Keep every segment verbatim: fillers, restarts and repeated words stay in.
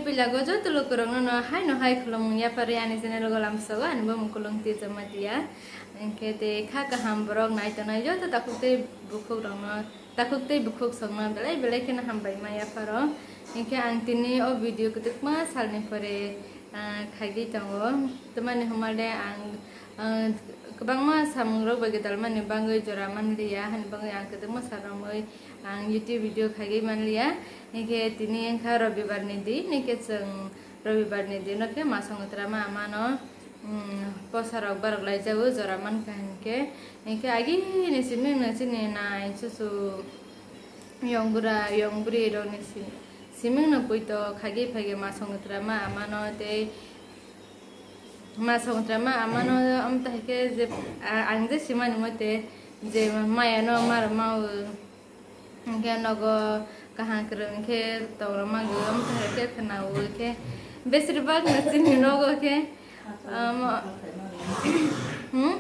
Puila go joto lukurokno no hai no hai khulumung yapharwi ani channel o lamsogo ani bo mukulung twi chama tiya. Hinkhe tei kha kaham borok nai tongnai joto takhuk tei bukhuk rokno, takhuk tei bukhuk sokno belai belai kheno hambai ma yapharo. Hinkhe ang tini o video kwtwkma salni pore, ah, khaigwi tongo. Tamani hwnmale ang, ah, kwbangma samungrok bai gwdalmani bagwi jora manliya, hani bagwi ang kwtwkma sal romwi ang YouTube video khaigwi manliya. Hinkhe tini wngkha robibar ni din, hinkhe chwng robibar ni dino khe masong twrama amano, um, posa rok barok lai jago jora mankha hinkhe. Hinkhe agini simi wngno chini nai chuchu yong bura yong bwrwi rokni si-, simi wngno puito khaigwi phaigwi masong twrama amano tei masong twrama amano amtwi haikhe je, a-, ang je simani mote je maya no mar mawi. Hinkhe nogo kaham kwrwng khe tongrok mago, omo hai khe khwnawo khe besir bak no chini nogo khe, um, hmm?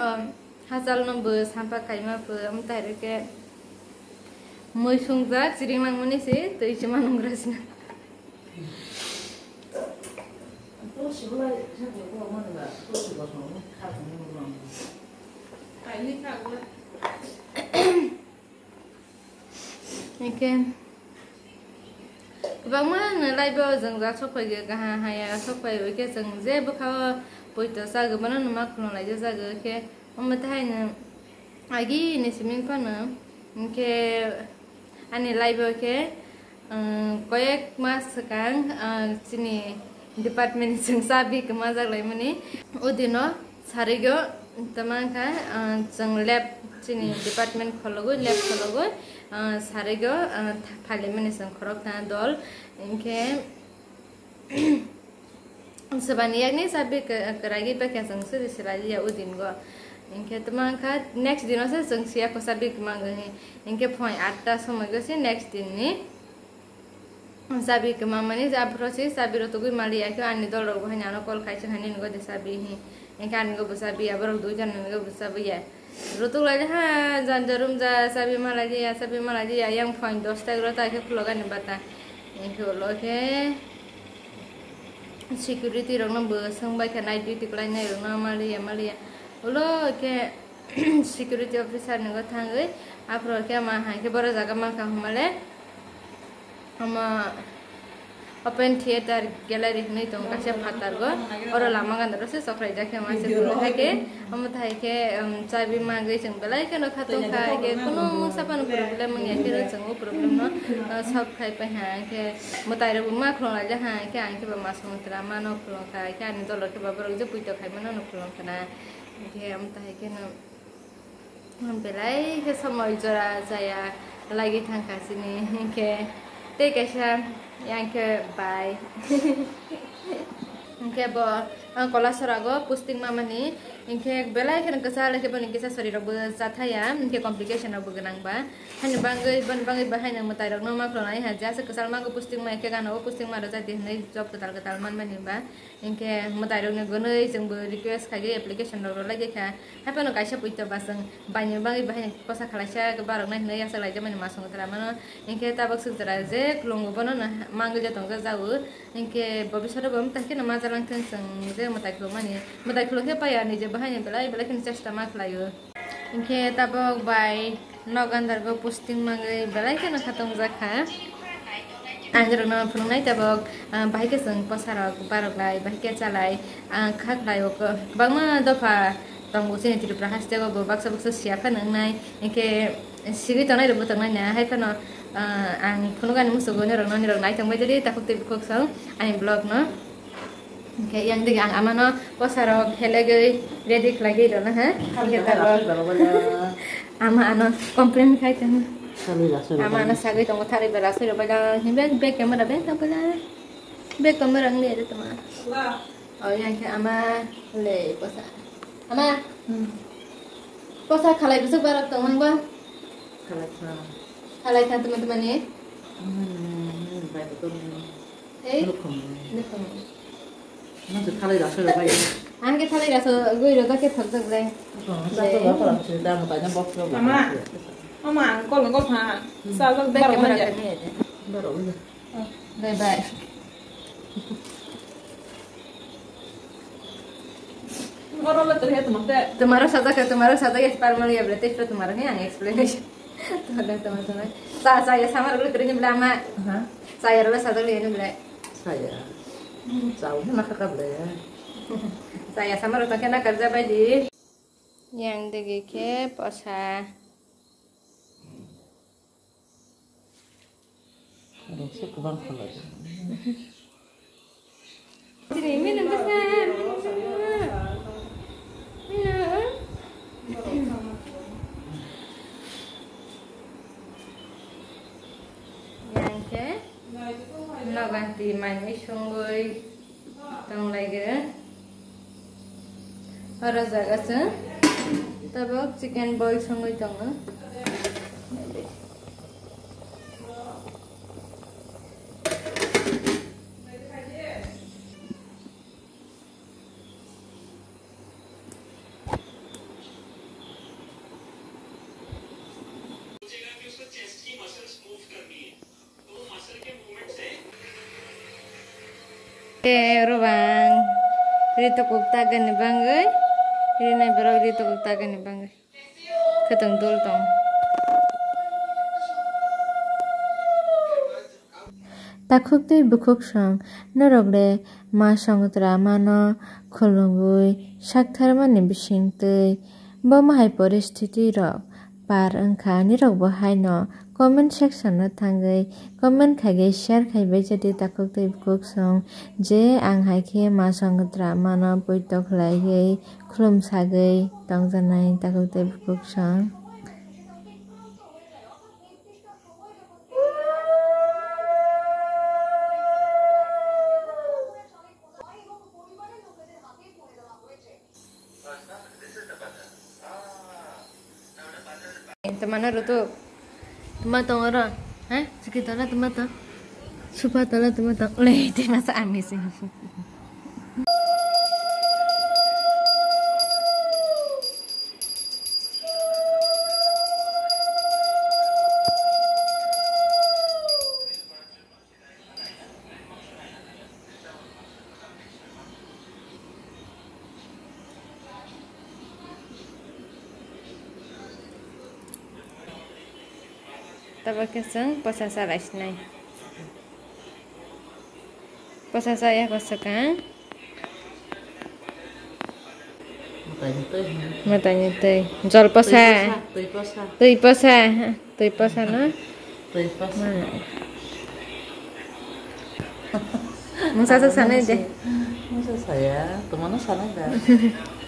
Um, hachal no bo sampha khaima pho, omo hai khe mui sungjak chiring langmani se twi se manung rwsna. Hinkhe kwbangma no live o jwngjak sok phai khe kaham haya sok phai khe chwng je bwkha o poito chago bono no ma khulum lai jago khe omo tei haino agini simi phano hinkhe ani live o khe Ang koyek mas swkang, ang chini department ni chwng chabi kwmajak laimani. O dino sarigw tama wngkha, ang chwng lab chini department khologwi, lab khologwi, ang sarigw, ang phalimani chwng khoroktham dol. Hinkhe, Swbani yakni chabi kwragwi bakya chwng sudi swlaiya o dingo. Hinkhe tamo wngkha next dino se chwng siya ko chabi kwmang wngwi. Hinkhe phone atta somoi go se next din ni chabi kwmang mani aphuru se chabi rw tugwi maliya khe ani dol rok bo haino ano call khai chwng hani nini gode chabi hi. Hinkhe ani go bo chabi ya borok dui jona ni go bo chabi ya. Rutuk lai ha, janja rumja, chabi malai diya, chabi malai diya, yang phone dos ta ro ta khe khulogani bata. Hinkhe ulo khe security rokno bo swngbai kha, night duty kwlainai rokno maliya, maliya. Ulo khe security officer ni go thangwi, aphuru khe ma hai khe boro jaga mankha hwnmale. Omo open theater gallery hinwi tongo kaisa phatargo. Oro lama gana rw se chokrai jak khe ma se hai khe omo thai khe, um, chabi magwi chwng belai kheno khatungkha, hai khe kunu mungsa phano problem wngya khe chwng o problem no, uh, solve khai pai ha. Hai khe mwtai rok bo ma khulum lai jak ha, hai khe ang khe bo masong mwtai mano khulum kha, hai khe ani dol rok khe bo borok je puito khai mano no khulum khana. Hai khe omo thai khe no. Belai khe somoi jora jaya lagwi thangkha chini, hinkhe tei kaisa yang khe bai. Hinkhe bo, ah, Kolasorago posting mamani, hinkhe belai kheno kwchal khe boni kisa sorirokbo chathaya, hinkhe complication rokbo gwnangba. Hani bangwi, boni bangwi bo haino mwtairokno ma khulumnai ha, jesa kwchal mago posting ma, hinkhe gana o posting ma rwjak di hinwi job kwtal kwtal manmani ba. Hinkhe mwtairokni gwnwi chwngbo request khaigwi application rok rwlai kha. Haiphano kaisa puito ba chwng baini bagwi bahai kosa khwlaisa baroknai hwnwi yachak laijakmani masong twlamano. Hinkhe tabuk swk jora je khulungo bono no mangwija tongjajago. Hinkhe bobiswt bo amtwi kheno majalang thung chwng je mwtai khulumani. Mwtai khulung khe paiya nije bahaino belai belai kheno chesta ma khlaio. Hinkhe tabuk bai Nogandargo posting mangwi belai kheno khatungjak kha. Ang norokno phunuknai tabuk, ah, bahai khe chwng posa rok barok lai, bahai khe cha lai, ah, kha khlai o kwbangma dopha tongo chini Tripura haste o bo baksa baksa siya phano wngnai, hinkhe sigwi tongnai rokbo tongnai na, hai phano, ah, ang phunukani muchungo norokno, norok naithok bai di takhuk tei bukhuk song ani vlog no. Hinkhe yang digi ang amano posa rok helegwi ready khlaigwi rwna ha. Hinkhe tabuk ama ano complain khai tong. Ama ano sagwi tongo thari bera soi rok bai da. Hinkhe back camera beng tong bai da. Back camera ang le toma. Oh, yang khe ama le posa. Ama. Hmm. Posa khalai bwswk barok tong mang ba? Khalai kha. Khalai kha tuma tuma ni? Hmm, hmm, bai ko tong. Ei? Nukhung. Nukhung. Nang se thalai raso rok bai. Ang khe thalai raso gwi rok khe thok jak bai. Nukhung, sa to ba pala se da mo bai na box rok. Ama. Ama ang kol kol pha. Hmm. Sa jak bai barok camera bai. Kani ede. Bye bye. Tumaro sajak, tumaro sajak ya, Parmali ya, berarti itu tumaro ni ang explanation. Tumaro, tumaro, tumaro. Sa, saya sama rule kering ni bela ama. Saya rule sajak ni bela. Saya. Jauh ni maka kabla ya. Saya sama rule pakai nak kerja baik di. Yang degi ke posa. Rokse kubang kholai. Sini, minum besar, minum besar. Minum. Yang ke? Noganti manwi songwi tonglaigwi. Oro jaga chwng tabuk chicken boil songwi tongo. Te rubang ri tukuk tagani bangwi, rinai borok ri tukuk tagani bangwi. Khwtwng dul tong. Takhuk tei bukhuk song, norok le ma Songotra mano khulumwi saktharmani bising twi bomo hai poristiti rok par wngkha, nirok bo haino comment section o thangwi comment khaigwi share khaibai jadi takhuk tei bukhuk song je ang hai khe ma Songotra mano poito khlaiwi khulum sagwi tongjaknai takhuk tei bukhuk song. Tama na rutuk. Tama tong oro. Hah? Siki tola tama tong. Supa tola tama tong. Ulai, tama sa amis. Tabuk khe chwng posa sa bai sinai. Posa sa ya ko swkang. Mwtaini twi. Mwtaini twi. Jol posa. Twi posa, twi posa. Twi posa. Twi posa no? Twi posa. Ma. Mungsa sak sanai de. Mungsa saya, tumano sanai da.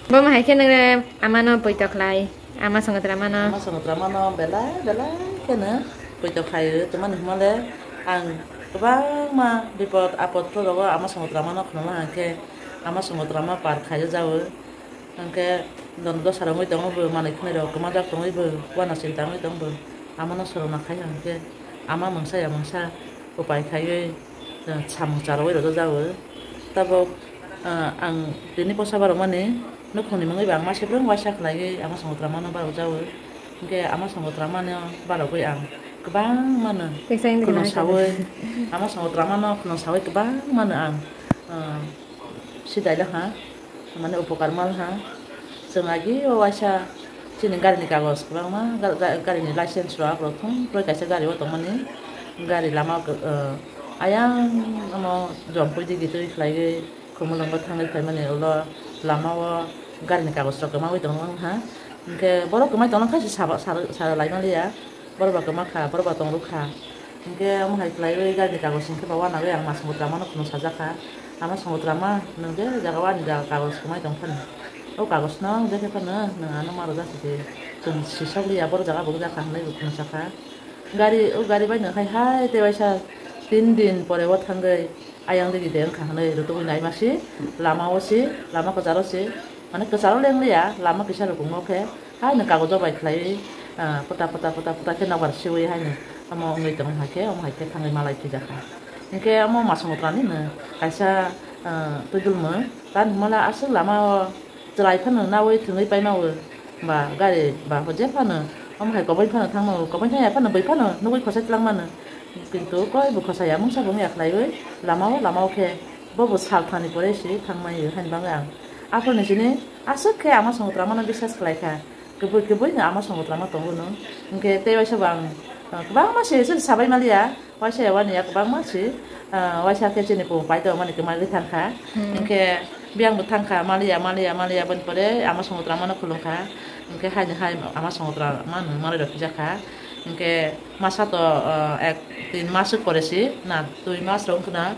Bo ma hai khe nang amano poito khlai. Ama Songotra mano. Ama Songotra mano belai belai kheno poito khaio. Tumani hwnmale ang kwbangma bipod apod phorogo ama Songotra mano khwnama hwnkhe ama Songotra ma par khaio jao. Hwnkhe don dosa rwngwi tongo bo, manwi khwnwi rok kwmajak tongwi bo, uanasing tangwi tong bo. Amano sorona khai hwnkhe ama mungsa ya mungsa upai khaiwi, eh, samung charwui rwjak jago. Tabuk, eh, ang tini posa barokmani nukhungni mungwi bo ang ma se bwrwng uaisa khlaiwi ama Songotra mano barok jago. Hwnkhe ama Songotra mano barogwi ang kwbang mano kheno sawi, ama Songotra mano kheno sawi kwbang mano ang, eh, sidai laha. Mane upokar manha. Chwng agi o waisa chini gari ni kagoj kwbangma, ga-, ga-, gari ni license rok, rok thum roi kaisa gari o tongmani. Gari lama o, eh, ayang omo jom pui digi twi khlaiwi Khumulwngo thangwi phaimani ulo lama o gari ni kagoj rok kwmawi tongmani ha. Hinkhe borok kwmai tongna khe sabo sar-, sara lai manliya. Borok ba kwma kha, borok ba tongrwk kha. Hinkhe omo hai khlaiwi gari ni kagoj hinkhe ba uanagwi ang ma Songotra mano kheno sajak kha. Ama Songotra ma, nwng je jaga o ani jaga kagoj kwmai tong phano. O kagoj no je khe phano nwng ano ma rwjak si se. Chwng sisok liya, borok jaga bo wngya kha hinwi bo kheno sakha. Gari, o gari bai nwng hai hai tei waisa tin din pore o thangwi ayang digi de wngkha hinwi rwtugwi naima si. Lama o si, lama kwcharo si. Mane kwcharo leng liya, lama kisa rwkung o khe. Haino kagojo bai khlaiwi, ah, pota, pota, pota, pota khe nokbar siwi haino omo wngwi tongwi hai khe, omo hai khe thangwi malai phijakha. Hinkhe omo ma Songotra ni no kaisa, ah, twidulmung, tamni hwnmale aswk lama o chwrai phano nawi thwngwi paima o, ba gari ba hoje phano, omo hai koboi phano thangma o, koboi thangya phano bui phano nugwi khosai twlangmano. Kintu koi bo khosaya mungsa bo wngya khlaiwi lamao lamao khe bo bo sal thani pore se thangmai haini bagwi ang aphuru ni sini aswk khe ama songotra mano biswas khlai kha. Kwbwi kwbwi no ama songotra ma tongo no. Hinkhe tei waisa bo ang, ah, kwbangma se se sabai maliya. Waisa ya wani ya kwbangma se, ah, waisa khe chini pung pai tongmani kwmagwi thangkha. Hmm. Hinkhe biyang bo thangkha maliya maliya maliya boni pore ama songotra mano khulumkha. Hinkhe haini hai ama songotra mano malai rok phijakha. Hinkhe masa to, ah, ek tin mas pore se na dui mas rok wngkha na.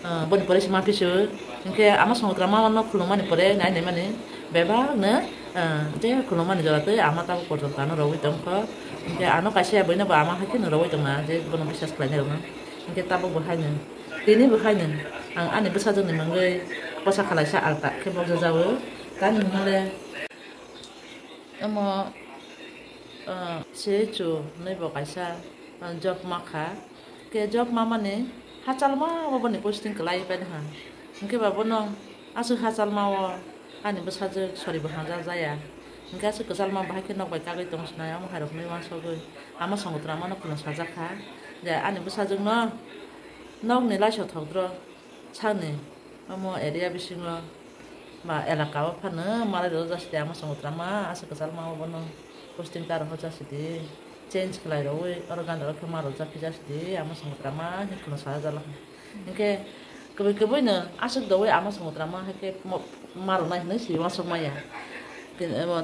Ah, boni pore se ma pisu. Hinkhe ama songotra ma no khulumani pore nai nai mani bebak no, ah, je khulumani jora tei ama tabuk porjonto ano rogwi tongkho. Hinkhe ano kaisa ya buino bo ama hai kheno rogwi tongna je bono biswas khlainai rokno. Hinkhe tabuk bo haino tini bo haino ang ani bwsajwkni mungwi kosa khalaisa alta khe bokjak jago. Tamni hwnle omo, ah, se chu hinwi bo kaisa, ah, job ma kha. Khe job mamani hachalma o boni posting kwlai paini ha. Hinkhe ba bono aswk hachalma o ani bwsajwk sori bo hanja jaya. Hinkhe aswk kwchalma bahai khe nok bai kagwi tong sinai omo hai rok hinwi uansugwi ama songotra mano khulum sajak kha je ani bwsajwk no nokni laisok thokdro sakni omo area bisingo ba elaka o phano malai rwjak sidi ama songotra ma aswk kwchalma o bono posting ta rwjak sidi. Change khlai rwui oro gana rok khe ma rwjak phijak sidi ama songotra ma hwnwi kheno sajak jala. Hinkhe kwbwi kwbwi no aswk dogwi ama songotra ma hai khe ma rwnai hinwi si uansuk maya.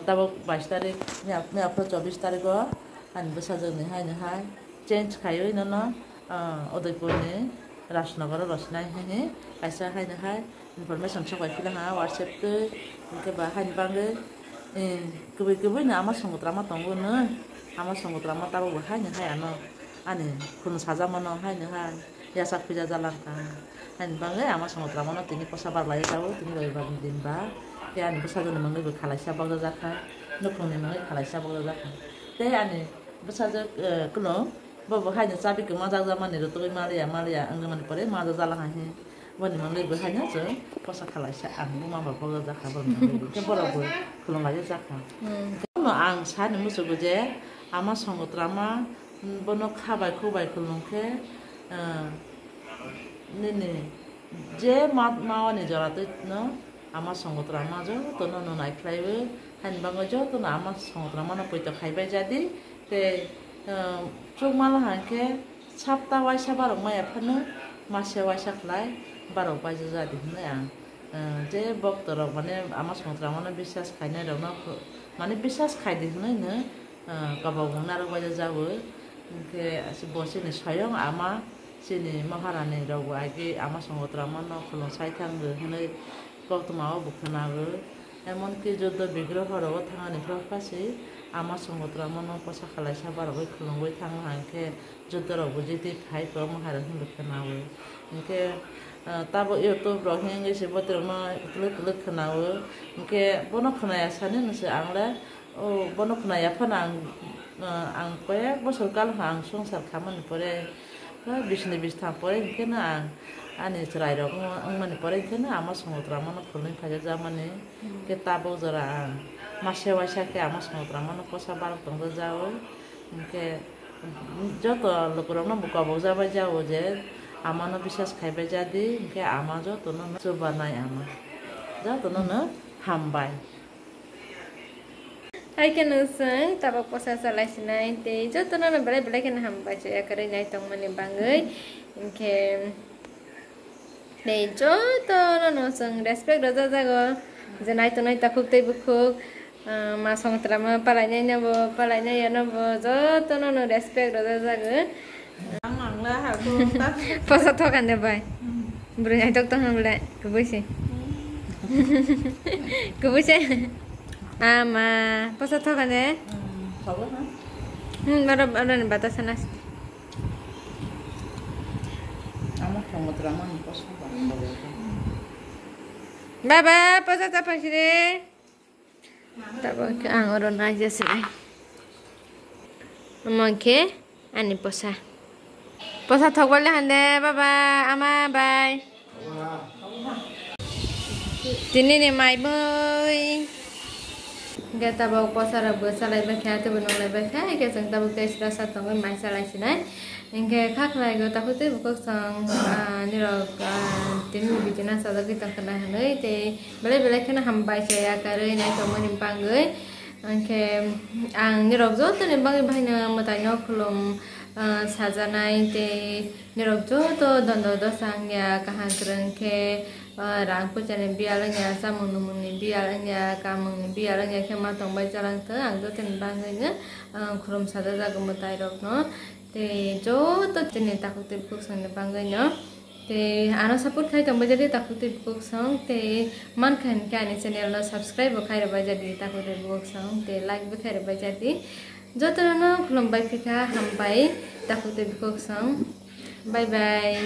Tabuk bais tarik, mia phuru chobbish tarik o ani bwsajwk ni hai no hai change khaiwi nono, ah, Udaipur ni Rajnagar o rwsinai hinwi kaisa hai no hai. Information sok bai phila ha WhatsApp twi, hinkhe ba haini bagwi, eh, kwbwi kwbwi no ama songotra ma tongo no, ama songotra ma tabuk bo haini hai ano ani khunu sajak mano haini hai yachak phuja jalang kha. Haini bagwi ama songotra mano tini posa bak lai tabuk tini robibar ni din ba, tei ani bwsajwk ni mungwi bo khalaisa bakjak kha, nukhung ni mungwi khalaisa bakjak kha, tei ani bwsajwk, eh, kwlwng bo bo haini chabi kwma jak jak mani rwtugwi maliya maliya wngwi mani pore ma jak jala hai. Boni mangwi bo haino chwng posa khalaisa ang buma ba bokjak jakha borok mangwi bo. Khe borok bo khulumlaijak jakha. Hmm. Bono ang sani muchugo je ama songotra ma, hmm, bono kha bai khu bai khulum khe, ah, nini je ma, mawani jora twi no ama songotra ma jotono no nai khlaiwi haini bagwi jotono ama songotra mano poito khaibai jadi tei, ah, chukmala hangkhe Sapta waisa barok maya phano masa waisa khlai barok baijak jadi hinwi ang, eh, je bokto rok mane ama songotra mano biswas khainai rokno ph-, mane biswas khaidi hinwi no, eh, kabao bo narwk baijak jago. Hinkhe bo chini soyong ama chini maharani rok bo agi ama songotra mano khulum sai thang rw hinwi koktwma o bo khwnago. Emonki juddo bigroho rogo thangani phano phasi ama songotra mano posa khalaisa barogwi khulumwi thango hangkhe juddo rok bo jiti phai tongo hai rok hinwi khwnawi. Hinkhe, ah, tabuk YouTube rok hingwi se botrok no kwlwk kwlwk khwnawi. Hinkhe bono khwnaya sani no se ang le, o bono khwnaya phano ang, ah, ang koyek bosor kal ang songsar khamani pore, ah, bisni bistham pore hinkhe no ang ani chwrai rok wng-, wngmani pore hinkhe no ama songotra mano khulumwi phaijak jakmani. Hinkhe tabuk jora ang masa waisa khe ama songotra mano posa barok tongjak jago. Hinkhe joto lukurokno bo kobokjak bai jago je amano biswas khaibai jadi, hinkhe ama jotono chubanai ama. Jotono no hambai. Hai khe no chwng tabuk posa chalai sinai tei jotono no belai belai kheno hambai chaya kwrwi nai tongmani bagwi. Hinkhe Tei jotono no chwng respect rwjak jago, je nai tongnai takhuk tei bukhuk, ah, ma songtrama palainai no bo, palainai ya no bo, jotono no respect rwjak jago. Ang ang la ha ko ta. Posa thokan de bai. Hmm. Bwrwi naitok tong hwn bwlai, kubui se. Hmm. Kubui se. Ama, posa thokan de. Hmm, thogo ha. Hmm, aro, aro ni bata sana. Ama thongo twrangmani kosom ba. Baba, posa chapang sini. Tabuk khe ang oro naija sinai. Omo khe ani posa. Posa thokbali hande, baba, ama, bai. Tini ni mai bui. Hingke tabok posa rok bo salai bai kha, tei bo nung lai bai kha, hingke chwng tabok tei sra sa tongwi mai salai sinai. Hingke kha khlai go takhuk tei bukhuk chwng, ah, nirok, ah, tini video no sajagwi tong khna hwnwi tei belai belai kheno hambai chaya karwi nai tongmani bagwi. Hingke ang nirok joto ni bagwi bahai no mwtai no khulum, ah, sajanai tei nirok joto dondo dosa wngya kaham kwrwng khe, ah, rang puisa ni biyal wngya, chamung nwmung ni biyal wngya, kamung ni biyal wngya khe ma tongbai chalang thung. Ang joto ni bagwi no, ah, khulum sajajago mwtai rok no. Tei joto chini takhuk tei bukhuk chwng ni bagwi no. Tei ano support khai tongbai jadi takhuk tei bukhuk chwng. Tei mankha hinkhe ani channel no subscribe bo khai rwbai jadi takhuk tei bukhuk chwng. Tei like bo khai rwbai jadi. Joto no khulumbai phikha, hambai takhuk tei bukhuk chwng. Bye bye.